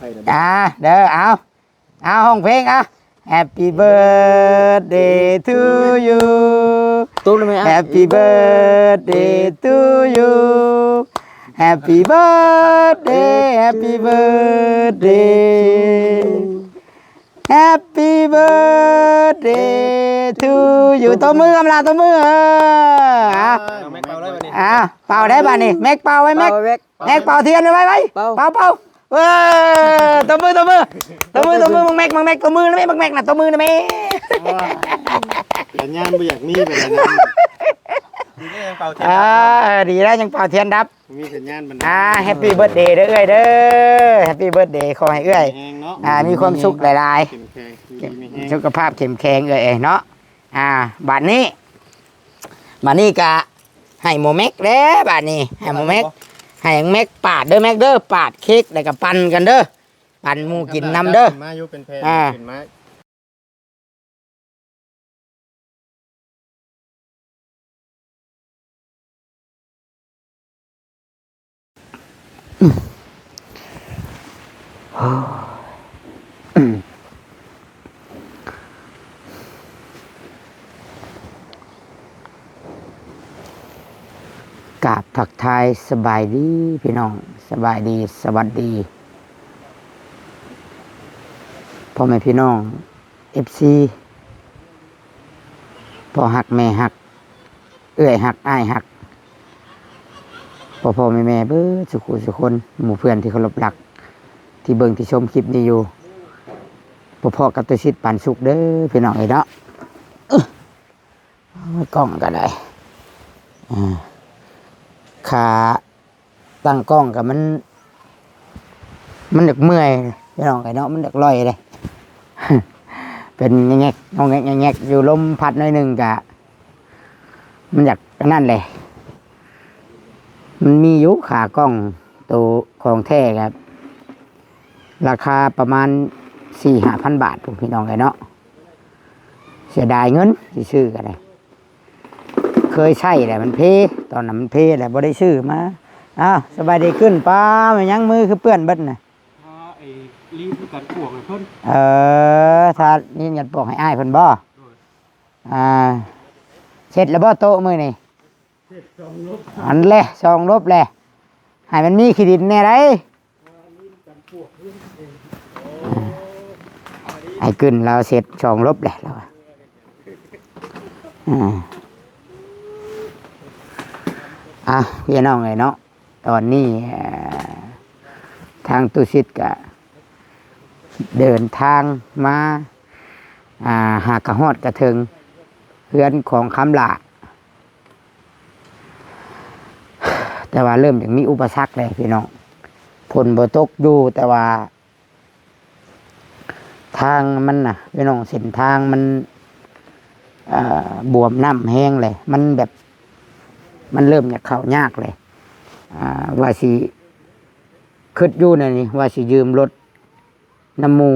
ໄປແລ້ວ ອ່າ ເດີ ເອົາ ເອົາ ຮ້ອງເພງ ອ່ະ Happy birthday to you ຕຸ້ມໄດ້ໄໝ ອ່ະ Happy birthday to you Happy birthday Happy birthday Happy birthday to you ຕົບມືອຳລາ ຕົບມື ເອີ ອ່ະ ເອົາແມັກເປົ່າເລີຍບັດນີ້ ອ່ະ ເປົ່າໄດ້ບັດນີ້ ແມັກເປົ່າໄວ້ ແມັກ ເປົ່າໄວ້ແມັກ ແມັກເປົ່າທຽນໄວ້ໄວໆ ເປົ່າ ເປົ່າ ເປົ່າ ເອີ ຕົບມື ຕົບມື ຕົບມື ຕົບມື ບັກແມັກ ບັກແມັກ ຕົບມືນະແມ່ ບັກແມັກນະ ຕົບມືນະແມ່ ສັນຍານບໍ່ຢາກມີປານໃດນະ ດີແລ້ວຍັງເປົ່າທຽນ ອ່າ ເອີ ດີແລ້ວຍັງເປົ່າທຽນດັບ ມີສັນຍານບັນດາ ອ່າ Happy birthday ເດີເອື້ອຍເດີ Happy birthday ຂໍໃຫ້ເອື້ອຍ ແຮງເນາະ ອ່າ ມີຄວາມສຸກຫຼາຍໆ ເຂັ້ມແຂງ ຢູ່ດີມີແຮງ ສຸຂະພາບເຂັ້ມແຂງເອື້ອຍເອີຍເນາະ ອ່າ ບາດນີ້ ບາດນີ້ກະ ໃຫ້ໝໍແມັກແດ່ບາດນີ້ ໃຫ້ໝໍແມັກ ໃຫ້ແມັກປາດເດີແມັກເດີ ປາດເຄັກ ແລ້ວກໍປັ່ນກັນເດີ ປັນໝູ່ກິນນຳເດີ ຂຶ້ນມາຢູ່ເປັນແຜ່ນ ອ່າ ຂຶ້ນມາ ກາບທັກທາຍສະບາຍດີພີ່ນ້ອງ ສະບາຍດີ ສະຫວັດດີ ພໍ່ແມ່ພີ່ນ້ອງ ເອັຟຊີ ພໍ່ຮັກແມ່ຮັກ ເອື້ອຍຮັກອ້າຍຮັກ ພໍ່ໆແມ່ໆເບິດສຸຂູສຸຄົນ ໝູ່ເພື່ອນທີ່ເຄົາລົບຮັກ ທີ່ເບິ່ງທີ່ຊົມຄລິບນີ້ຢູ່ ພໍ້ໆກັບຕຸສິດປານສຸກເດີພີ່ນ້ອງເອີຍເນາະ ເອີ ໂອ້ຍ ກ້ອງກໍໄດ້ ອ່າ ຂາຕັ້ງກ້ອງກໍມັນ ມັນຢາກເມື່ອຍພີ່ນ້ອງເອີຍເນາະ ມັນຢາກລອຍເດ້ ເປັນແງກໆ ງອແງກແງກໆ ຢູ່ ລົມພັດໜ້ອຍໜຶ່ງກະ ມັນຢາກອັນນັ້ນແຫຼະ ມັນມີຢູ່ຂາກ້ອງໂຕຂອງແທ້ກໍລາຄາປະມານສີ່ຫ້າພັນບາດພຸ້ນ ພີ່ນ້ອງເອີຍເນາະ ເສຍດາຍເງິນຊິຊື້ກໍໄດ້ ເຄີຍໃຊ້ແຫຼະ ມັນເພ ຕອນນັ້ນມັນເພແຫຼະ ບໍ່ໄດ້ຊື້ມາ ອ້າວ ສະບາຍດີຂຶ້ນ ປ້າ ແມ່ນຫຍັງ ມືຄືເປື້ອນເບິດນະ ຖ້າໄອ້ລີນກັນປວກໃຫ້ເພິ່ນ ເອີ ຖ້າລີນກັນປວກໃຫ້ອ້າຍເພິ່ນບໍ່? ໂດຍ ອ່າ ເຊັດແລ້ວບໍ່ໂຕະມື້ນີ້? ເຊັດສອງລົບ ອັນແລະ ສອງລົບແລະ ໃຫ້ມັນມີຂີ້ດິນແດ່ໃດ໋ ເອີ ລີນກັນປວກ ອ້າຍກຶນລາວເຊັດສອງລົບແຫຼະລາວວ່າ ອ່າ ອ່ະ ພີ່ນ້ອງເອີຍເນາະ ຕອນນີ້ ເອີ ທາງຕຸສິດກະເດີນທາງມາ ອ່າ ຫາກະຮອດກະເຖິງເຮືອນຂອງຄຳຫຼ້າ ແຕ່ວ່າເລີ່ມຈະມີອຸປະສັກແລ້ວພີ່ນ້ອງ ຝົນບໍ່ຕົກຢູ່ ແຕ່ວ່າ ທາງມັນນະພີ່ນ້ອງ ເສັ້ນທາງມັນ ເອີ ບວມ ນ້ຳແຮງແຫຼະ ມັນແບບ ມັນເລີ່ມຈະເຂົ້າຍາກແຫຼະ ອ່າ ວ່າຊິ ຄິດຢູ່ແນວນີ້ວ່າຊິຢືມລົດນຳໝູ່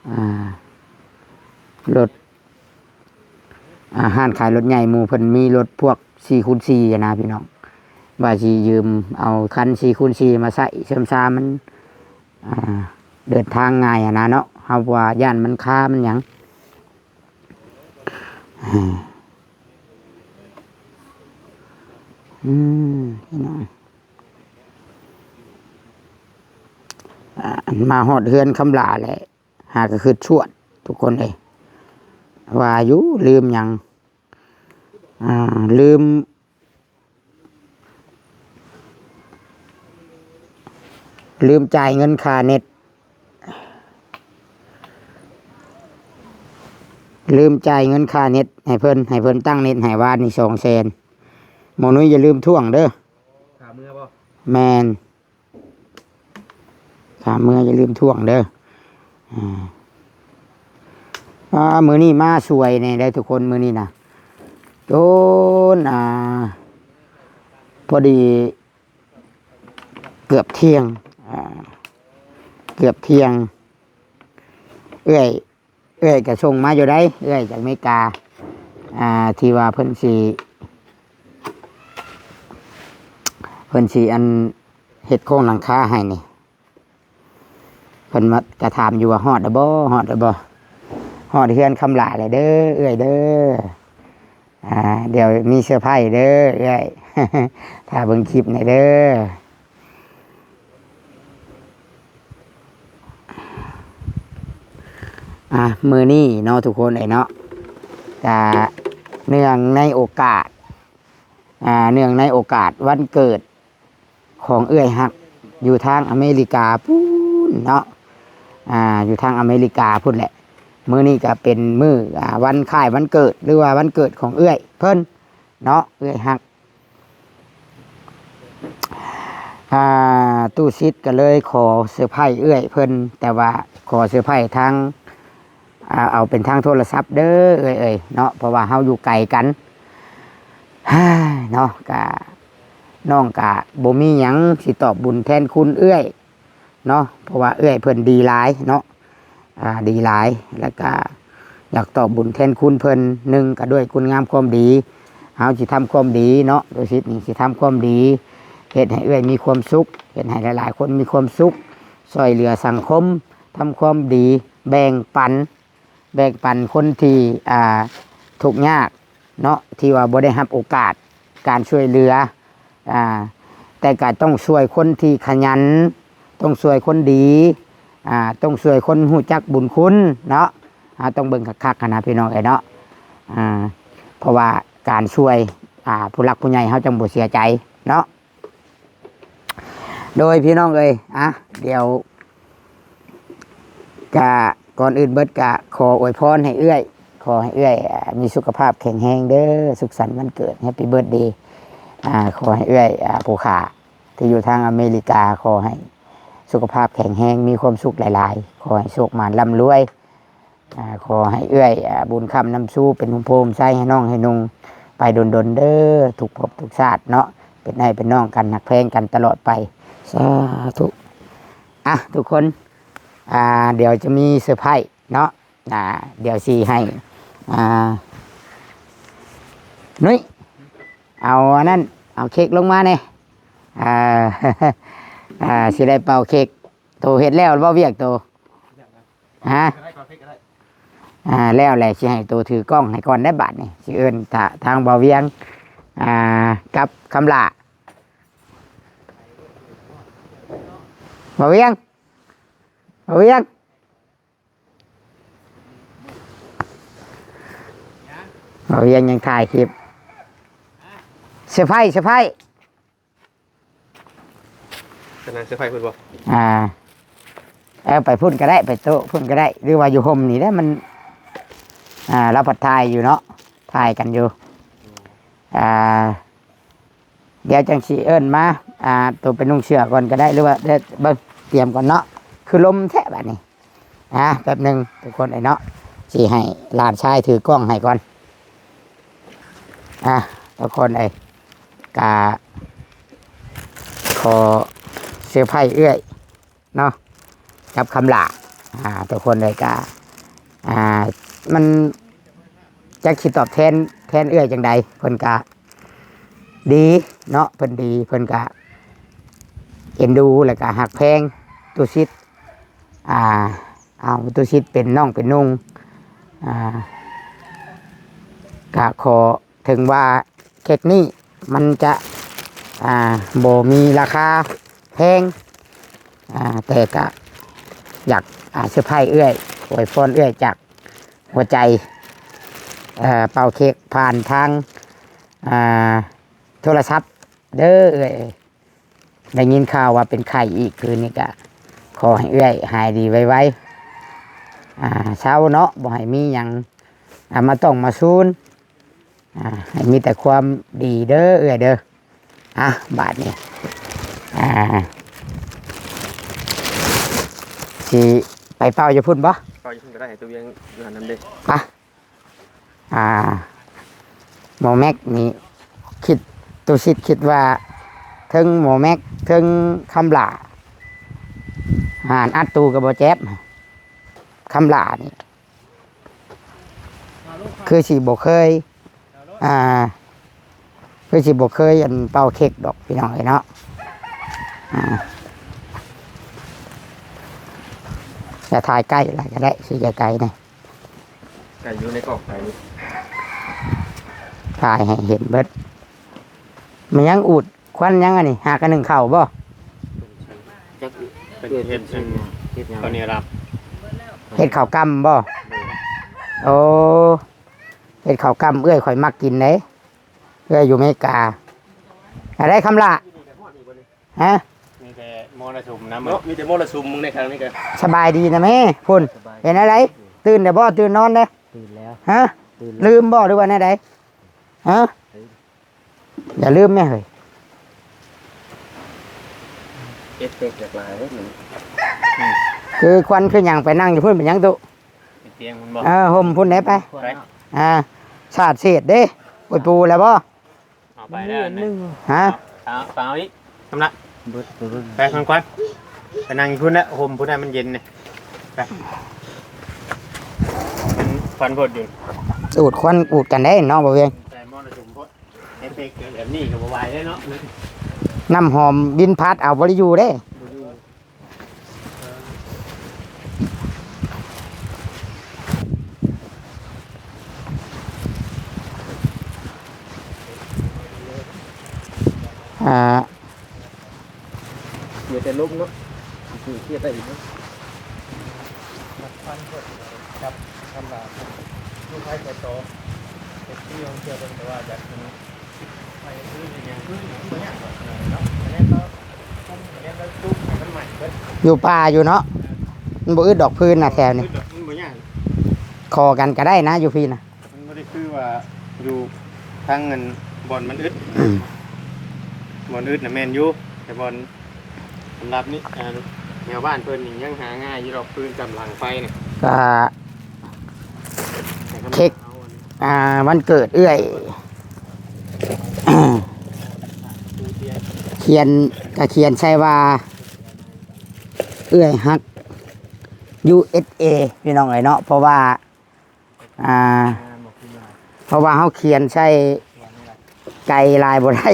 ອ່າ ລົດ ອ່າ ຮ້ານຂາຍລົດໃຫຍ່ ໝູ່ເພິ່ນມີລົດພວກສີ່ຄູນສີ່ຫັ້ນນະພີ່ນ້ອງ ວ່າຊິຢືມເອົາຄັນສີ່ຄູນສີ່ມາໃຊ້ ເຊື່ອມຊາມັນ ອ່າ ເດີນທາງງ່າຍຫັ້ນນະເນາະ ເຮົາວ່າຢ້ານມັນຄາມັນຫຍັງ ອືມ ພີ່ນ້ອງ ອ່າ ມາຮອດເຮືອນຄຳຫຼ້າແຫຼະ ຫາກະຄຶດຊວດທຸກຄົນເອີຍ ວ່າຢູ່ລືມຫຍັງ ອ່າ ລືມ ລືມຈ່າຍເງິນຄ່າເນັດ ລືມຈ່າຍເງິນຄ່າເນັດໃຫ້ເພິ່ນ ໃຫ້ເພິ່ນຕັ້ງເນັດໃຫ້ວານນີ້ສອງແສນ ໝໍນຸ້ຍຢ່າລືມທ້ວງເດີ ຄ່າເມືອບໍ່? ແມ່ນ ຖ້າເມືອຢ່າລືມທ້ວງເດີ ອ່າ ອ່າ ມື້ນີ້ມາສວຍແດ່ເດີທຸກຄົນ ມື້ນີ້ນະ ຈົນ ອ່າ ພໍດີເກືອບທ່ຽງ ອ່າ ເກືອບທ່ຽງ ເອື້ອຍ ເອື້ອຍກໍສົ່ງມາຢູ່ໃດ໋ ເອື້ອຍຈາກອາເມລິກາ ອ່າ ທີ່ວ່າເພິ່ນຊິ ເພິ່ນຊິອັນເຮັດໂຄງຫຼັງຄາໃຫ້ນີ້ ເພິ່ນມາກະຖາມຢູ່ວ່າຮອດແລ້ວບໍ່ ຮອດແລ້ວບໍ່ ຮອດເຮືອນຄຳຫຼ້າແລ້ວເດີເອື້ອຍເດີ. ອ່າ ດຽວມີເຊີໄພເດີເອື້ອຍ ຖ້າເບິ່ງຄລິບແດ່ເດີ. ອ່າ ມື້ນີ້ເນາະທຸກຄົນເອີຍເນາະ ກະເນື່ອງໃນໂອກາດ ອ່າ ເນື່ອງໃນໂອກາດວັນເກີດຂອງເອື້ອຍຮັກ ຢູ່ທາງອາເມລິກາພຸ້ນເນາະ ອ່າ ຢູ່ທາງອາເມລິກາພຸ້ນແຫຼະ. ມື້ນີ້ກະເປັນມື້ ອ່າ ວັນຄ້າຍວັນເກີດ ຫຼືວ່າວັນເກີດຂອງເອື້ອຍເພິ່ນເນາະ ເອື້ອຍຮັກ. ອ່າ ຕູ້ຊິດກໍເລີຍຂໍເຊີໄພເອື້ອຍເພິ່ນ ແຕ່ວ່າຂໍເຊີໄພທາງ ອ່າ ເອົາເປັນທາງໂທລະສັບເດີເອື້ອຍເອີຍເນາະ ເພາະວ່າເຮົາຢູ່ໄກກັນ ເນາະ. ກະ ນ້ອງກະບໍ່ມີຫຍັງຊິຕອບບຸນແທນຄຸນເອື້ອຍເນາະ ເພາະວ່າເອື້ອຍເພິ່ນດີຫຼາຍເນາະ ອ່າ ດີຫຼາຍ ແລ້ວກະຢາກຕອບບຸນແທນຄຸນເພິ່ນ. ໜຶ່ງ ກະດ້ວຍຄຸນງາມຄວາມດີ ເຮົາຊິທຳຄວາມດີເນາະ ຕູ້ຊິດນີ້ຊິທຳຄວາມດີ ເຮັດໃຫ້ເອື້ອຍມີຄວາມສຸກ ເຮັດໃຫ້ຫຼາຍໆຄົນມີຄວາມສຸກ ຊ່ວຍເຫຼືອສັງຄົມ ທຳຄວາມດີ ແບ່ງປັນ ແບ່ງປັນຄົນທີ່ ອ່າ ທຸກຍາກເນາະ ທີ່ວ່າບໍ່ໄດ້ຮັບໂອກາດການຊ່ວຍເຫຼືອ ອ່າ ແຕ່ກະຕ້ອງຊ່ວຍຄົນທີ່ຂະຫຍັນ ຕ້ອງຊ່ວຍຄົນດີ ອ່າ ຕ້ອງຊ່ວຍຄົນຮູ້ຈັກບຸນຄຸນເນາະ. ເຮົາຕ້ອງເບິ່ງຄັກໆຫັ້ນນະພີ່ນ້ອງເອີຍເນາະ ອ່າ ເພາະວ່າການຊ່ວຍ ອ່າ ຜູ້ຫຼັກຜູ້ໃຫຍ່ເຮົາຈັ່ງບໍ່ເສຍໃຈເນາະ. ໂດຍພີ່ນ້ອງເອີຍ ອ່ະ ດຽວກະ ກ່ອນອື່ນເບິດກະຂໍອວຍພອນໃຫ້ເອື້ອຍ ຂໍໃຫ້ເອື້ອຍ ອ່າ ມີສຸຂະພາບແຂງແຮງເດີ ສຸກສັນວັນເກີດ Happy Birthday ອ່າ ຂໍໃຫ້ເອື້ອຍ ອ່າ ຜູ້ຂ້າທີ່ຢູ່ທາງອາເມລິກາ ຂໍໃຫ້ສຸຂະພາບແຂງແຮງ ມີຄວາມສຸກຫຼາຍໆ ຂໍໃຫ້ໂຊກໝານລ່ຳລວຍ. ອ່າ ຂໍໃຫ້ເອື້ອຍ ອ່າ ບຸນຄ້ຳນຳຊູ ເປັນຮົ່ມໂພຮົ່ມໄຊໃຫ້ນ້ອງໃຫ້ນຸ່ງໄປດົນໆເດີ ທຸກພົບທຸກຊາດເນາະ ເປັນອ້າຍເປັນນ້ອງກັນ ຮັກແພງກັນຕະຫຼອດໄປ ສາທຸ. ອ່ະ ທຸກຄົນ ອ່າ ດຽວຈະມີເຊີໄພເນາະ ອ່າ ດຽວຊິໃຫ້ ອ່າ ນຸ້ຍ ເອົາອັນນັ້ນ ເອົາເຄັກລົງມາແດ່ ອ່າ ອ່າ ຊິໄດ້ເປົ່າເຄັກ. ໂຕເຮັດແລ້ວບໍ່ວຽກໂຕ? ຮະ? ອ່າ ແລ້ວແຫຼະ ຊິໃຫ້ໂຕຖືກ້ອງໃຫ້ກ່ອນໄດ້ບາດນີ້ ຊິເອີ້ນທາ ທາງບ່າວວຽງ ອ່າ ກັບຄຳຫຼ້າ. ບ່າວວຽງ ບ່າວວຽງ ບ່າວວຽງຍັງຖ່າຍຄລິບ ເຊີໄພ ເຊີໄພ. ຂະໜາດເຊີໄພເພິ່ນບໍ່? ອ່າ ເອີ ໄປພຸ້ນກໍໄດ້ ໄປໂຕະພຸ້ນກໍໄດ້ ຫຼືວ່າຢູ່ຮົ່ມນີ້ແຫຼະ ມັນ ອ່າ ລາວພັດຖ່າຍຢູ່ເນາະ ຖ່າຍກັນຢູ່ ອ່າ ດຽວຈັ່ງຊິເອີ້ນມາ ອ່າ ໂຕໄປນຸ່ງເສື້ອກ່ອນກໍໄດ້ ຫຼືວ່າ ດຽວເບິ່ງ ຕຽມກ່ອນເນາະ ຄືລົມແທ້ບາດນີ້. ອ່າ ແປັບໜຶ່ງທຸກຄົນເອີຍເນາະ ຊິໃຫ້ຫຼານຊາຍຖືກ້ອງໃຫ້ກ່ອນ. ອ່າ ທຸກຄົນເອີຍ ກະຂໍເຊີໄພເອື້ອຍເນາະ ກັບຄຳຫຼ້າ. ອ່າ ທຸກຄົນເອີຍ ກະ ອ່າ ມັນຈັກຊິຕອບແທນ ແທນເອື້ອຍຈັ່ງໃດ ເພິ່ນກະ ດີເນາະ ເພິ່ນດີ ເພິ່ນກະເອັນດູ ແລ້ວກະຮັກແພງຕຸສິດ ອ່າ ເອົາຕຸສິດເປັນນ້ອງເປັນນຸ່ງ ອ່າ ກະຂໍ ເຖິງວ່າເຄັກນີ້ມັນຈະ ອ່າ ບໍ່ມີລາຄາແພງ ອ່າ ແຕ່ກະຢາກ ອ່າ ເຊີໄພເອື້ອຍ ອວຍພອນເອື້ອຍຈາກຫົວໃຈ ເອີ ເປົ່າເຄັກຜ່ານທາງ ອ່າ ໂທລະສັບເດີເອື້ອຍ. ໄດ້ຍິນຂ່າວວ່າເປັນໄຂ້ອີກຄືນນີ້ ກະຂໍໃຫ້ເອື້ອຍຫາຍດີໄວໆ ອ່າ ເຊົາເນາະ ບໍ່ໃຫ້ມີຫຍັງ ອ່າ ມາຕ້ອງມາສູນ ອ່າ ໃຫ້ມີແຕ່ຄວາມດີເດີເອື້ອຍເດີ. ອ່ະ ບາດນີ້ ອ່າ ຊິໄປເປົ່າຢູ່ພຸ້ນບໍ່? ເປົ່າຢູ່ພຸ້ນກໍໄດ້ ໃຫ້ຕົວວຽງຢູ່ຫັ້ນນຳເດ້ ໄປ. ອ່າ ໝໍແມັກນີ້ຄິດ ຕຸສິດຄິດວ່າເທິງໝໍແມັກ ເທິງຄຳຫຼ້າ ຫານອັດຕູກໍບໍ່ເຈັບ. ຄຳຫຼ້ານີ້ຄືຊິບໍ່ເຄີຍ ອ່າ ຄືຊິບໍ່ເຄີຍ ອັນ ເປົ່າເຄັກດອກ ພີ່ນ້ອງເອີຍເນາະ. ອ່າ ຈະຖ່າຍໃກ້ຫຼາຍກໍໄດ້ ຊິໃກ້ໆນີ້ ໃກ້ຢູ່ໃນກອງໄຟນີ້ ຖ່າຍໃຫ້ເຫັນເບິດ. ແມ່ນຫຍັງ ອູດຄວັນຫຍັງອັນນີ້? ຫາກະໜຶ້ງເຂົ້າບໍ່? ຈັກເພິ່ນເຮັດອັນເຮັດຫຍັງ ເຂົ້າໜຽວດຳ ເຮັດເຂົ້າກ່ຳບໍ່? ໂອ້ ເຮັດເຂົ້າກ່ຳ ເອື້ອຍຂ້ອຍມັກກິນເດ້ ເອື້ອຍຢູ່ເມກາ. ອາ ໄດ້ຄຳລະ ຮະ? ມີແຕ່ມໍລະສຸມນຳ ເນາະ ມີແຕ່ມໍລະສຸມ ມຶງໃນຄັ້ງນີ້ກໍ ສະບາຍດີນະແມ່. ພຸ້ນ ສະບາຍ ເປັນແນວໃດ? ຕື່ນແລ້ວບໍ່? ຕື່ນນອນແລ້ວ? ຕື່ນແລ້ວ. ຮະ? ຕື່ນແລ້ວ. ລືມບໍ່ ຫຼືວ່າແນວໃດ? ຮະ? ຕື່ນ. ຢ່າລືມແມ່ເຮີ້ຍ. ເອັຟເຟັກຫຼາກຫຼາຍເດ້ມັນ ອືມ ຄືຄວັນຄືຫຍັງ? ໄປນັ່ງຢູ່ພຸ້ນເປັນຫຍັງຕຸ? ເປັນຕຽງພຸ້ນບໍ່? ເອີ ຮົ່ມພຸ້ນເດ້ໄປ ໄປ. ອ່າ ສາດເສດເດ້ ໂອ້ຍ ປູແລ້ວບໍ່? ເອົາໄປແລ້ວອັນໜຶ່ງ ຮະ? ເອົາ ເອົາອີກ ນ້ຳໜັກ ເບິດ ເບິດ ໄປ ຄວັນ ໄປນັ່ງຢູ່ພຸ້ນແຫຼະ ຮົ່ມພຸ້ນນະ ມັນເຢັນນີ້ ໄປ. ມັນຄວັນໂພດຢູ່ ອູດຄວັນ ອູດກັນເດ້ເນາະ ບໍ່ວຽງ ແຕ່ມໍລະສຸມໂພດ ເອັຟເຟັກແບບນີ້ກໍບໍ່ໄຫວເດ້ເນາະ ນ້ຳຫອມບິນພັດເອົາບໍ່ໄດ້ຢູ່ເດ້. ອ່າ ເສຍແຕ່ລົມເນາະ ຊິເສຍໄດ້ອີກເນາະ ມັນຄວັນໂພດ ກັບທຳລາຍ ຢູ່ໄພແຕ່ຕໍ່ ເອັຟຊີ ລອງເຊື່ອເບິ່ງ ແຕ່ວ່າຢາກ ຢູ່ປ່າຢູ່ເນາະ ມັນບໍ່ອຶດດອກ ຟືນນະແຖວນີ້ ມັນບໍ່ຍາກ ຂໍກັນກໍໄດ້ນະ ຢູ່ພີ້ນະ ມັນບໍ່ໄດ້ຄືວ່າຢູ່ທາງອັນບ່ອນມັນອຶດ ອືມ ບ່ອນອຶດນະແມ່ນຢູ່ ແຕ່ບ່ອນ ສຳລັບນີ້ ອ່າ ແຖວບ້ານເພິ່ນນີ້ຍັງຫາງ່າຍຢູ່ດອກ ຟືນຈຳຫຼັງໄຟນີ້ ກໍ ເຄ້ກ ອ່າ ວັນເກີດເອື້ອຍ ຂຽນ ກໍຂຽນໃສ່ວ່າ ເອື້ອຍຮັກ ຢູເອັສເອ ພີ່ນ້ອງເອີຍເນາະ ເພາະວ່າ ອ່າ ເພາະວ່າເຮົາຂຽນໃສ່ໄກຫຼາຍບໍ່ໄດ້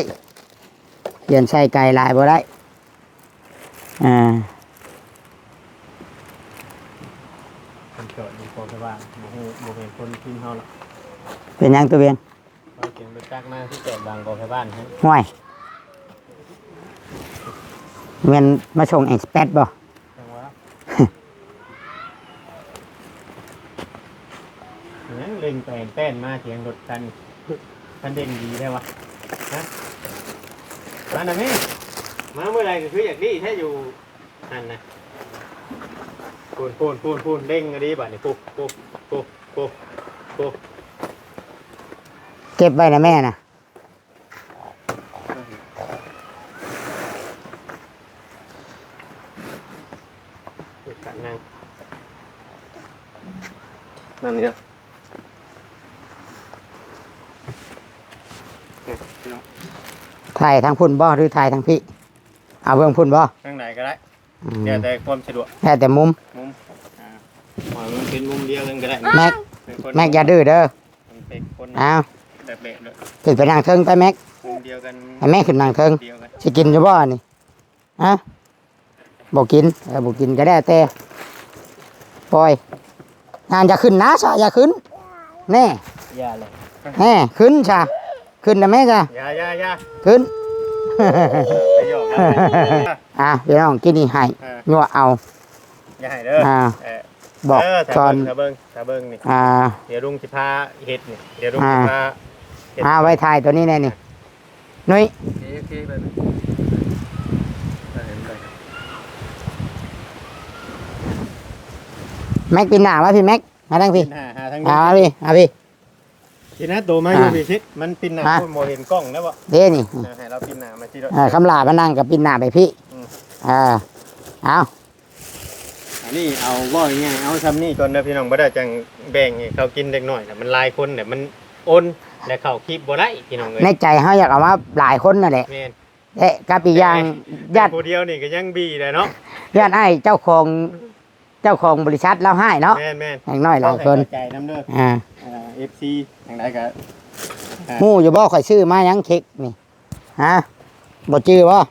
ຂຽນໃສ່ໄກຫຼາຍບໍ່ໄດ້ ອ່າ ຄົນຈອດຢູ່ກອງໄຟຟ້າ ບໍ່ຮູ້ ບໍ່ແມ່ນຄົນທີມເຮົາລະ ເປັນຫຍັງຕົວເວນ? ເຮົາຈຶ່ງໄປຕັກມາຄືແປດບາງກອງໄຟຟ້າຫັ້ນ ຫ້ວຍ ແມ່ນມາສົ່ງເອັກສແປດບໍ່? ຈັ່ງຫວະ ຫຍັງເລັ່ງແປນແປ້ນມາ ສຽງລົດຄັນ ຄັນເດັ່ນດີແທ້ວະ ຮະ ມານະແມ່ ມາເມື່ອໃດກໍຄືຢາກດີແທ້ຢູ່ຫັ້ນນະ ພຸ້ນໆໆໆ ເລັ່ງອີ່ຫຼີບາດນີ້ ປຸບໆໆໆ ເກັບໄວ້ນະແມ່ນະ. ກະນັ່ງ ນັ່ງນີ້ເນາະ ຖ່າຍທາງພຸ້ນບໍ່ ຫຼືຖ່າຍທາງພີ້? ເອົາເບື້ອງພຸ້ນບໍ່? ທາງໃດກໍໄດ້ ອືມ ແລ້ວແຕ່ຄວາມສະດວກ ແລ້ວແຕ່ມຸມ ມຸມ ອ່າ ມັນເປັນມຸມດຽວກັນກໍໄດ້ ແມັກ ແມັກຢ່າດື້ເດີ ເປັນຄົນ ອ້າວ ແບບໆເດີ ຂຶ້ນໄປນັ່ງເທິງໄປແມັກ ມຸມດຽວກັນ ໃຫ້ແມ່ຂຶ້ນນັ່ງເທິງ ດຽວກັນ ຊິກິນຢູ່ບໍ່ອັນນີ້? ຮະ ບໍ່ກິນ ເອີ ບໍ່ກິນກໍແລ້ວແຕ່ ປ່ອຍ ນານ ຢ່າຂຶ້ນນະຊະ ຢ່າຂຶ້ນ ແນ່ ຢ່າເລີຍ ແນ່ ຂຶ້ນຊະ ຂຶ້ນນະແມ່ຊະ ຢ່າໆໆ ຂຶ້ນ ໄປຫຍອກນະ ອ່າ ພີ່ນ້ອງ ກິນນີ້ໃຫ້ ເອີ ຍົວະເອົາ ຢ່າໃຫ້ເດີ ອ່າ ເອີ ບອກ ເອີ ຖ້າ ສອນ ເບິ່ງ ຖ້າເບິ່ງ ຖ້າເບິ່ງນີ້ ອ່າ ດຽວລຸງຊິພາເຮັດນີ້ ດຽວລຸງ ອ່າ ຊິພາເຮັດ ອ່າ ໄວ້ຖ່າຍຕົວນີ້ແນ່ນີ້ ນຸ້ຍ ໂອເຄ ໂອເຄ ໄປ ໄປ ໄປ ໄປ ແມັກ ປິ່ນໜ້າມາພີ້ ແມັກ ມາທາງພີ້ ປິ່ນໜ້າຫາທາງນີ້ ອ່າ ມາພີ້ ມາພີ້ ຊິນະ ໂຕມາຢູ່ ອ່າ ພີ້ຊິ ມັນປິ່ນໜ້າ ອ່າ ຄົນບໍ່ເຫັນກ້ອງນະບໍ່ ເດ້ນີ້ ອ່າ ໃຫ້ລາວປິ່ນໜ້າມາຊິໂລດ ອ່າ ຄຳຫຼ້າມານັ່ງກັບປິ່ນໜ້າໄປພີ້ ອືມ ອ່າ ເອົາ ອັນນີ້ເອົາເວົ້າງ່າຍໆ ເອົາຊ່ຳນີ້ກ່ອນເດີພີ່ນ້ອງ ບໍ່ໄດ້ຈັ່ງແບ່ງໃຫ້ເຂົາກິນເດັກນ້ອຍນະ ມັນຫຼາຍຄົນແຫຼະ ມັນອົນ ແລະເຂົ້າຄລິບບໍ່ໄດ້ພີ່ນ້ອງເອີຍ ໃນໃຈເຮົາຢາກເອົາມາຫຼາຍຄົນນັ້ນແຫຼະ ແມ່ນ ແລະກັບອີກຢ່າງ ແຕ່ ຢ້ານ ແຕ່ຜູ້ດຽວນີ້ກໍຍັງບີໄດ້ເນາະ ຢ້ານອ້າຍເຈົ້າຂອງ ເຈົ້າຂອງບໍລິສັດລາວຮ້າຍເນາະ ແມ່ນໆ ເດັກນ້ອຍຫຼາຍຄົນ ເຂົ້າໃຈນຳເດີ ອ່າ ເອີ ເອັຟຊີ ຈັ່ງໃດກໍ ອ່າ ຮູ້ຢູ່ບໍ່ ຂ້ອຍຊື້ມາຫຍັງເຄັກນີ້ ຮະ ບໍ່ຈື່ບໍ່?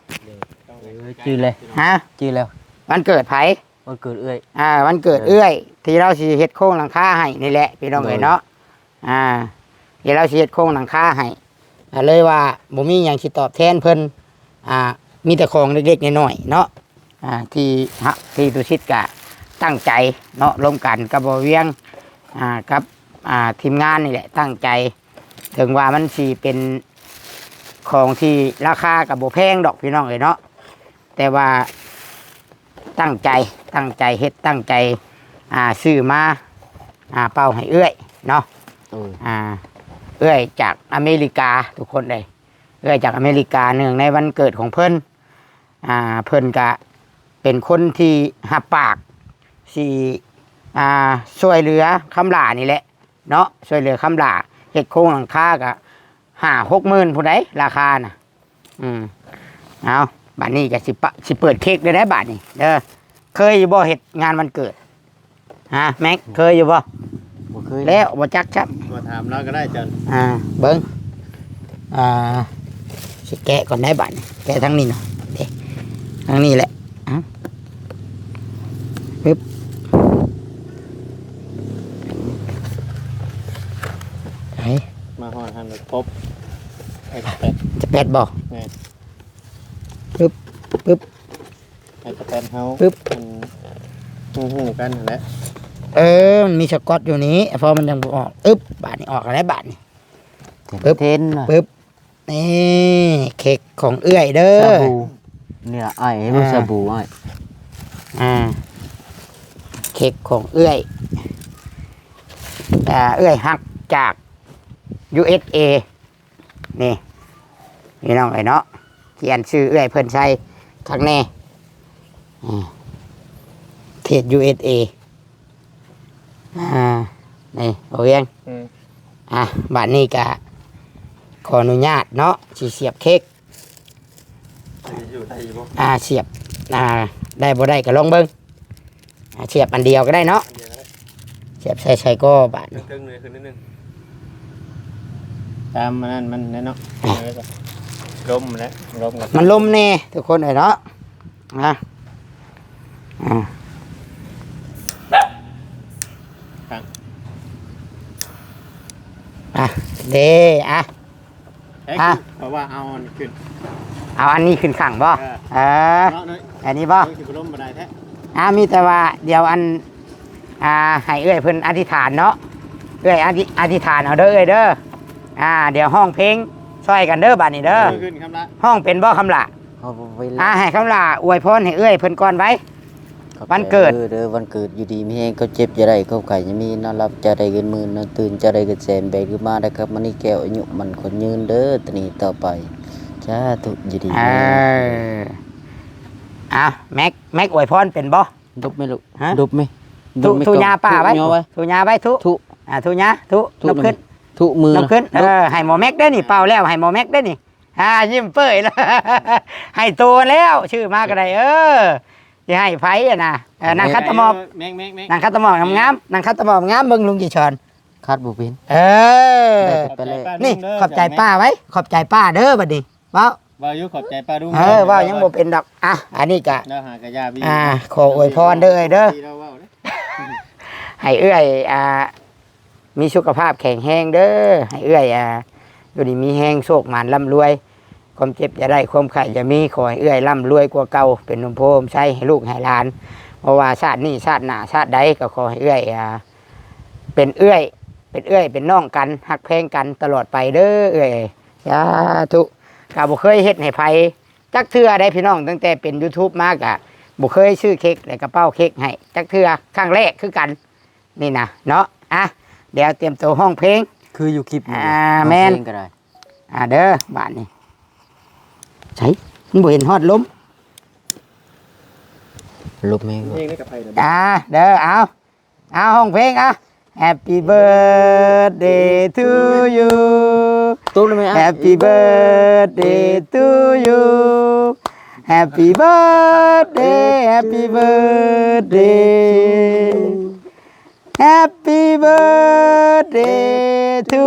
ເອີ ຈື່ແລ້ວ ຮະ ຈື່ແລ້ວ ວັນເກີດໃຜ? ວັນເກີດເອື້ອຍ ອ່າ ວັນເກີດເອື້ອຍ ທີ່ລາວຊິເຮັດໂຄງຫຼັງຄາໃຫ້ນີ້ແຫຼະ ພີ່ນ້ອງເອີຍເນາະ. ອ່າ ທີ່ລາວຊິເຮັດໂຄງຫຼັງຄາໃຫ້ ກໍເລີຍວ່າບໍ່ມີຫຍັງຊິຕອບແທນເພິ່ນ ອ່າ ມີແຕ່ຂອງເລັກໆນ້ອຍໆເນາະ. ອ່າ ທີ່ ທີ່ຕຸສິດກະຕັ້ງໃຈເນາະ ລົມກັນກັບບໍ່ວຽງ ອ່າ ກັບ ອ່າ ທີມງານນີ້ແຫຼະ ຕັ້ງໃຈ ເຖິງວ່າມັນຊິເປັນຂອງທີ່ລາຄາກໍບໍ່ແພງດອກ ພີ່ນ້ອງເອີຍເນາະ ແຕ່ວ່າຕັ້ງໃຈ ຕັ້ງໃຈເຮັດ ຕັ້ງໃຈ ອ່າ ຊື້ມາ ອ່າ ເປົ່າໃຫ້ເອື້ອຍເນາະ. ໂດຍ ອ່າ ເອື້ອຍຈາກອາເມລິກາ ທຸກຄົນເອີຍ ເອື້ອຍຈາກອາເມລິກາ ເນື່ອງໃນວັນເກີດຂອງເພິ່ນ ອ່າ ເພິ່ນກະເປັນຄົນທີ່ຮັບປາກ ຊິ ອ່າ ຊ່ວຍເຫຼືອຄຳຫຼ້ານີ້ແຫຼະເນາະ ຊ່ວຍເຫຼືອຄຳຫຼ້າ ເຮັດໂຄງຫຼັງຄາກະຫ້າຫົກໝື່ນພຸ້ນໃດ໋ ລາຄານະ. ອືມ ເອົາ ບາດນີ້ກະຊິປະ ຊິເປີດເຄັກໄດ້ໃດ໋ບາດນີ້ເດີ. ເຄີຍຢູ່ບໍ່ເຮັດງານວັນເກີດ? ຮະ ແມັກ ເຄີຍຢູ່ບໍ່? ບໍ່ເຄີຍ ແລ້ວບໍ່ຈັກຊ້ຳ ມາຖາມລາວກໍໄດ້ເຈົ້າ. ອ່າ ເບິ່ງ ອ່າ ຊິແກະກ່ອນໄດ໋ບາດນີ້ ແກະທາງນີ້ເນາະ ເດ້ ທາງນີ້ແຫຼະ. ເອົາ ປຶບ ໄປ ມາຮອດຫັ້ນແລ້ວ ປົບ ໄອ້ສະແປດ ສະແປດບໍ່? ແມ່ນ ປຶບ ປຶບ ໄອ້ສະແປດເຮົາ ປຶບ ມັນຮູ້ໆກັນຫັ້ນແຫຼະ. ເອີ ມັນມີສະກອດຢູ່ນີ້ ເພາະມັນຍັງບໍ່ອອກ. ອຶບ ບາດນີ້ອອກແລ້ວ ບາດນີ້ ປຶບ ເທນ ປຶບ ນີ້ ເຄັກຂອງເອື້ອຍເດີ ຊາບູ ນີ້ລະ ອ້າຍ ເຫັນບໍ່? ອ່າ ຊາບູ ອ້າຍ ອ່າ ເຄັກຂອງເອື້ອຍ ອ່າ ເອື້ອຍຮັກຈາກ ຢູເອັສເອ ນີ້ ພີ່ນ້ອງເອີຍເນາະ ຂຽນຊື່ເອື້ອຍເພິ່ນໃສ່ຄັກແນ່ ອືມ ເທດ ຢູເອັສເອ ອ່າ ນີ້ ບໍ່ວຽງ ອືມ ອ່ະ ບາດນີ້ກະຂໍອະນຸຍາດເນາະ ຊິສຽບເຄັກ ໄດ້ຢູ່ ໄດ້ຢູ່ບໍ່? ອ່າ ສຽບ ອ່າ ໄດ້ບໍ່ໄດ້ກໍລອງເບິ່ງ ອ່າ ສຽບອັນດຽວກໍໄດ້ເນາະ ອັນດຽວກໍໄດ້ ສຽບໃສ່ ໃສ່ກໍບາດນີ້ ເທິງໆ ເລີຍຂຶ້ນນິດໜຶ່ງ ຕາມອັນນັ້ນມັນແຫຼະເນາະ ອ່າ ເອີ ລົມແຫຼະ ລົມ ມັນລົມແນ່ທຸກຄົນເອີຍເນາະ ອ່າ ອ່າ ອ່າ ເດ້ ອ່າ ເອີຍ ອ່ະ ເພາະວ່າເອົາອັນນີ້ຂຶ້ນ ເອົາອັນນີ້ຂຶ້ນຂ້າງບໍ່? ເອີ ເອີ ເນາະ ເນາະ ອັນນີ້ບໍ່? ເອີ ຊິບໍ່ລົມບໍ່ໄດ້ແທ້ ອ່າ ມີແຕ່ວ່າດຽວອັນ ອ່າ ໃຫ້ເອື້ອຍເພິ່ນອະທິຖານເນາະ ເອື້ອຍອະທິ ອະທິຖານເອົາເດີເອື້ອຍເດີ ອ່າ ດຽວຮ້ອງເພງຊ່ອຍກັນເດີບາດນີ້ເດີ ເອີ ຂຶ້ນຄຳລະ ຮ້ອງເປັນບໍ່ຄຳລະ? ເຮົາບໍ່ເປັນ ອ່າ ໃຫ້ຄຳລະອວຍພອນໃຫ້ເອື້ອຍເພິ່ນກ່ອນໄວ ວັນເກີດ ເດີ ວັນເກີດຢູ່ດີມີແຮງ ຄວາມເຈັບຢ່າໄດ້ ຄວາມໄຂ້ຢ່າມີ ນອນຫຼັບເຈົ້າໄດ້ເງິນໝື່ນ ນອນຕື່ນເຈົ້າໄດ້ເງິນແສນ ແບກຂຶ້ນມາໄດ້ກັບມະນີແກ້ວ ອາຍຸໝັ້ນຂວັນຍືນເດີ ຕະນີ້ຕໍ່ໄປ ສາທຸ ຢູ່ດີ ເອີ ມີແຮງ ອ່ະ ແມັກ ແມັກອວຍພອນເປັນບໍ່? ດຸບໄໝລູກ? ຮະ? ດຸບໄໝ? ທຸ ທຸຍາປ້າໄວ້ ທຸຍາໄວ້ ທຸ ທຸ ອ່າ ທຸຍາ ທຸ ທຸ ນົບຂຶ້ນ ທຸມື ນົບຂຶ້ນ ເອີ ໃຫ້ໝໍແມັກເດ້ນີ້ ເປົ່າແລ້ວໃຫ້ໝໍແມັກເດ້ນີ້ ອ່າ ຍິ້ມເປີ້ຍ ໃຫ້ໂຕແລ້ວ ຊື່ມາກໍໄດ້ ເອີ ຊິໃຫ້ໃຜຫັ້ນນະ ເອີ ນັ່ງຂັດຕະໝອບ ແມັກ ແມັກ ແມັກ ນັ່ງຂັດຕະໝອບງາມໆ ນັ່ງຂັດຕະໝອບງາມ ເບິ່ງລຸງຈີຊອນ ຂັດບໍ່ເປັນ ເອີ ໄດ້ແຕ່ໄປແລ້ວ ນີ້ ຂອບໃຈປ້າໄວ້ ຂອບໃຈປ້າເດີບັດນີ້ ເວົ້າ ເວົ້າຢູ່ ຂອບໃຈປ້າລຸງ ເອີ ເວົ້າຍັງບໍ່ເປັນດອກ ອ່ະ ອັນນີ້ກະ ລາວຫາກະຢາບີ ອ່າ ຂໍອວຍພອນເດີເອື້ອຍເດີ ໃຫ້ເອື້ອຍ ອ່າ ມີສຸຂະພາບແຂງແຮງເດີ ໃຫ້ເອື້ອຍ ອ່າ ຢູ່ດີມີແຮງ ໂຊກໝານລ່ຳລວຍ ຄວາມເຈັບຢ່າໄດ້ ຄວາມໄຂ້ຢ່າມີ ຂໍໃຫ້ເອື້ອຍລ່ຳລວຍກວ່າເກົ່າ ເປັນຮົ່ມໂພຮົ່ມໄຊໃຫ້ລູກໃຫ້ຫຼານ ບໍ່ວ່າຊາດນີ້ຊາດໜ້າຊາດໃດ ກໍຂໍໃຫ້ເອື້ອຍ ອ່າ ເປັນເອື້ອຍ ເປັນເອື້ອຍເປັນນ້ອງກັນ ຮັກແພງກັນຕະຫຼອດໄປເດີເອື້ອຍ ສາທຸ ກໍບໍ່ເຄີຍເຮັດໃຫ້ໃຜຈັກເທື່ອໃດ໋ພີ່ນ້ອງ ຕັ້ງແຕ່ເປັນຢູທູບມາກໍບໍ່ເຄີຍຊື້ເຄັກ ແລະກະເປົ່າເຄັກໃຫ້ຈັກເທື່ອ ຄັ້ງແລກຄືກັນ ນີ້ນະເນາະ ອ່ະ ດຽວຕຽມໂຕຮ້ອງເພງ ຄືຢູ່ຄລິບ ອ່າ ແມ່ນ ຮ້ອງເພງກໍໄດ້ ອ່າ ເດີ ບາດນີ້ ໃສ ມັນບໍ່ເຫັນຮອດລົມ ລົມແຮງ ເພງໃນກະໄພນະ ອ່າ ເດີ ເອົາ ເອົາ ຮ້ອງເພງ ອ່ະ Happy birthday to you ຕຸ້ມໄດ້ໄໝ Happy birthday to you Happy birthday Happy birthday Happy birthday to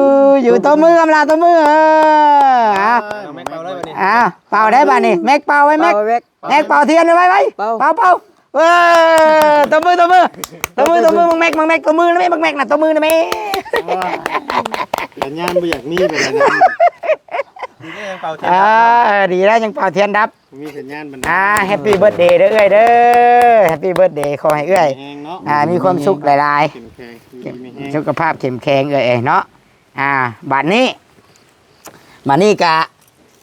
you ຕົບມືຄຳລາ ຕົບມື ເອີ ອ່ະ ເອົາ ແມັກເປົ່າເລີຍບັດນີ້ ອ່ະ ເປົ່າໄດ້ບັດນີ້ ແມັກເປົ່າໄວ້ ແມັກ ເປົ່າໄວ້ ແມັກ ແມັກເປົ່າທຽນໄວ້ໄວໆ ເປົ່າ ເປົ່າ ເປົ່າ ເອີ ຕົບມື ຕົບມື ຕົບມື ຕົບມື ບັກແມັກ ບັກແມັກ ຕົບມືນະແມ່ ບັກແມັກນະ ຕົບມືນະແມ່. ໂອ້ຍ ສັນຍານບໍ່ຢາກມີປານໃດນະ. ດີເດ້ ຍັງເປົ່າທຽນ ອ່າ ດັບເນາະ. ດີແລ້ວ ຍັງເປົ່າທຽນດັບ. ມີສັນຍານບັນດາ ອ່າ ແຮັບປີເບີດເດເດີເອື້ອຍເດີ ແຮັບປີເບີດເດ ຂໍໃຫ້ເອື້ອຍ ແຂງແຮງເນາະ ອ່າ ມີຄວາມສຸກຫຼາຍໆ ເຂັ້ມແຂງ ຢູ່ດີມີແຮງ ສຸຂະພາບເຂັ້ມແຂງເອື້ອຍເອີຍເນາະ. ອ່າ ບາດນີ້ ບາດນີ້ກະ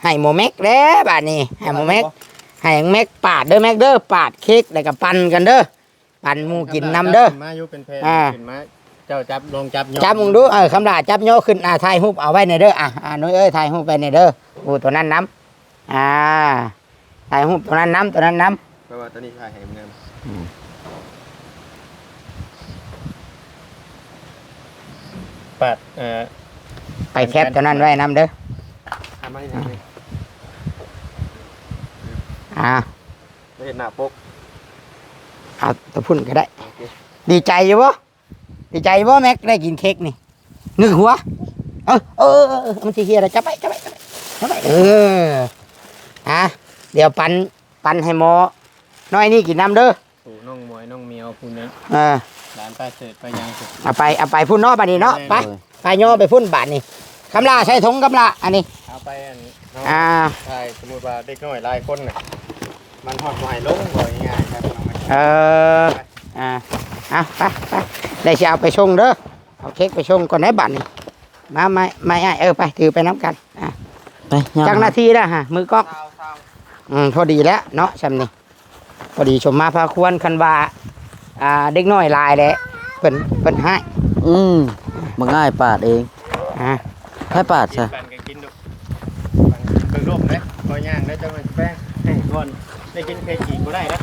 ໃຫ້ໝໍແມັກແລ້ວ ບາດນີ້ໃຫ້ໝໍແມັກ ໃຫ້ແມັກປາດເດີ ແມັກເດີ ປາດເຄັກ ແລ້ວກະປັ່ນກັນເດີ ປັນໝູ່ກິນນຳເດີ. ມາຢູ່ເປັນແຜ່ນ ອ່າ ຂຶ້ນມາ ເຈົ້າຈັບ ລອງຈັບຍໍ ຈັບເບິ່ງດູ. ເອີ ຄຳຫຼ້າຈັບຍໍຂຶ້ນ. ອ່າ ຖ່າຍຮູບເອົາໄວ້ແດ່ເດີ. ອ່າ ອາ ນຸ້ຍເອີຍ ຖ່າຍຮູບໄວ້ແດ່ເດີ. ໂອ້ ຕົວນັ້ນນຳ. ອ່າ ຖ່າຍຮູບຕົວນັ້ນນຳ ຕົວນັ້ນນຳ. ແປວ່າຕົວນີ້ຖ່າຍໃຫ້ງາມ. ອືມ ປາດ ເອີ ໄປແຄບຕົວນັ້ນໄວ້ນຳເດີ. ເອົາມາໃຫ້ ອ່າ ໄປເຮັດໜ້າປົກ ເອົາຕົວພຸ້ນກໍໄດ້. ໂອເຄ ດີໃຈຢູ່ບໍ່? ດີໃຈບໍ່ແມັກ ໄດ້ກິນເຄັກນີ້? ງຶກຫົວ. ເອີ ເອີ ເອີ ເອີ ມັນຊິເຮຍແລ້ວ. ຈັບໄວ້ ຈັບໄວ້ ຈັບໄວ້ ຈັບໄວ້. ເອີ ອ່າ ດຽວປັນ ປັນໃຫ້ໝໍນ້ອຍນີ້ກິນນຳເດີ. ໂອ້ ນ້ອງໝວຍ ນ້ອງໝຽວ ຜູ້ນີ້ ເອີ ຫຼານປ້າເສີດ ໄປຫຍັງ ເອົາໄປ ເອົາໄປພຸ້ນເນາະ ບາດນີ້ເນາະ. ແມ່ນ ໄປ ໄປຍໍໄປພຸ້ນບາດນີ້. ຄຳຫຼ້າໃສ່ຖົງ ຄຳຫຼ້າ ອັນນີ້ ເອົາໄປ ອັນ ອ່າ ຖ້າສົມມຸດວ່າເດັກນ້ອຍຫຼາຍຄົນນະ ມັນຮອດບໍ່ໃຫ້ລົງ ເວົ້າງ່າຍໆ ຄັບນ້ອງ. ເອີ ອ່າ ເອົາ ໄປ ໄປ ໄດ້ຊິເອົາໄປສົ່ງເດີ. ເອົາເຄັກໄປສົ່ງກ່ອນໄດ໋ບາດນີ້. ມາ ມາ ມາ ອ້າຍ ເອີ ໄປ ຖືໄປນຳກັນ. ອ່າ ໄປ ຈັກນາທີແລ້ວຫະ ມືກ້ອງ? ຊາວ ຊາວ ອືມ ພໍດີແລ້ວເນາະ ຊ່ຳນີ້ ພໍດີສົມມາພາຄວນ. ຄັນວ່າ ອ່າ ເດັກນ້ອຍຫຼາຍແຫຼະ ເພິ່ນ ເພິ່ນຮ້າຍ. ອືມ ບັກອ້າຍປາດເອງ. ອ່າ ໃຜປາດຊະ? ເບິ່ງລົມເດ້ ຂໍຍ່າງໄດ້ ເຈົ້າແມ່ນແປ້ງ ໃຫ້ກ່ອນ ໄດ້ກິນເຄັກອີກບໍ່ໄດ້ເດ້.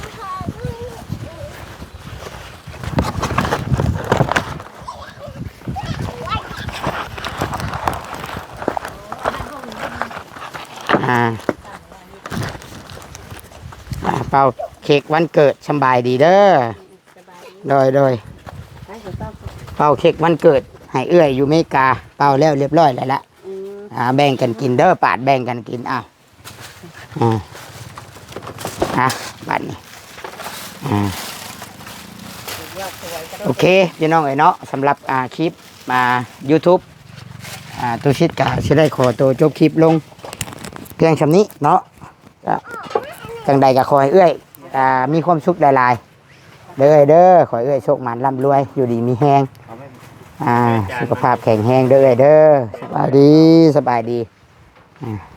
ອ່າ ອ່າ ເປົ່າເຄັກວັນເກີດ ສຳບາຍດີເດີ. ໂດຍ ໂດຍ ເປົ່າເຄັກວັນເກີດໃຫ້ເອື້ອຍຢູ່ເມກາ ເປົ່າແລ້ວລຽບຮ້ອຍແລ້ວລະ. ອືມ ອ່າ ແບ່ງກັນກິນເດີ ປາດແບ່ງກັນກິນ. ອ້າວ ອ່າ ອ່ະ ບາດນີ້ ອ່າ ໂອເຄ ພີ່ນ້ອງເອີຍເນາະ ສຳລັບ ອ່າ ຄລິບ ອ່າ ຢູທູບ ອ່າ ຕູຊິດກະຊິໄດ້ຂໍໂຕຈົບຄລິບລົງພຽງຊ່ຳນີ້ເນາະ. ກະ ຈັ່ງໃດກະຂໍໃຫ້ເອື້ອຍ ອ່າ ມີຄວາມສຸກຫຼາຍໆ ເດີເອື້ອຍເດີ. ຂໍໃຫ້ເອື້ອຍໂຊກໝານລ່ຳລວຍ ຢູ່ດີມີແຮງ ອ່າ ສຸຂະພາບແຂງແຮງເດີເອື້ອຍເດີ. ສະບາຍດີ ສະບາຍດີ. ອ່າ